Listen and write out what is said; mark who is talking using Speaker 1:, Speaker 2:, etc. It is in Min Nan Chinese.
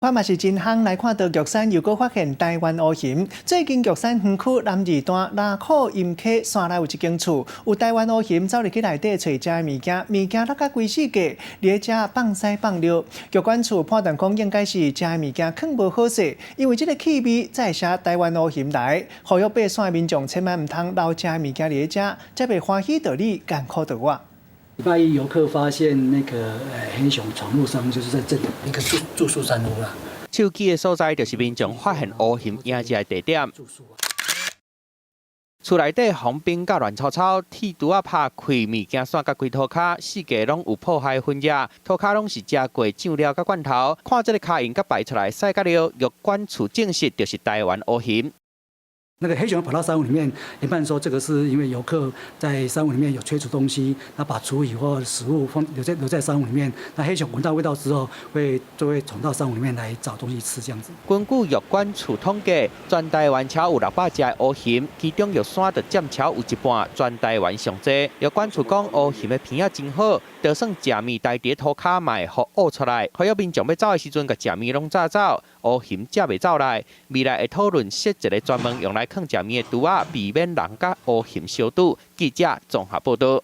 Speaker 1: 看嘛是真夯，來看到玉山又閣發現台灣烏熊。最近玉山園區南二段拉庫陰溪山內有一間厝，有台灣烏熊走入去內底揣食的物件，物件落甲規世界，佇咧遮放屎放尿。玉管處判斷講應該是食的物件囥無好勢，因為這个氣味才會吸台灣烏熊來。呼籲爬山的民眾千萬毋通留食的物件佇咧遮，才袂歡喜著你，艱苦著我。
Speaker 2: 禮拜一遊客發現那個黑熊闖入山屋，就是在這一個住宿山屋啦。
Speaker 3: 手機的所在就是民眾發現烏熊影子的地點。厝內底封冰甲亂糟糟，鐵櫥仔拍開，物件散甲規塗跤，四界攏有破壞痕跡，塗跤攏是食過醬料佮罐頭。看這个跤印佮排出來屎佮尿，藥管處證實就是台灣烏熊。
Speaker 2: 那個黑熊跑到山屋裡面，一般說這個是因為遊客在山屋裡面有拆除東西，那把廚餘或食物放留在山屋裡面，那黑熊聞到味道之後，就會闖到山屋裡面來找東西吃，這樣子。
Speaker 3: 根據藥管處統計，全台灣超有600隻烏熊，其中玉山就佔超有一半，全台灣上濟。藥管處講烏熊的鼻仔真好，就算食物待佇塗跤嘛會予挖出來，呼籲民眾欲走的時陣，共食物攏紮走，烏熊才袂走來。未來會討論設一个專門用來囥食物的櫥仔，避免人佮烏熊相拄。記者綜合報導。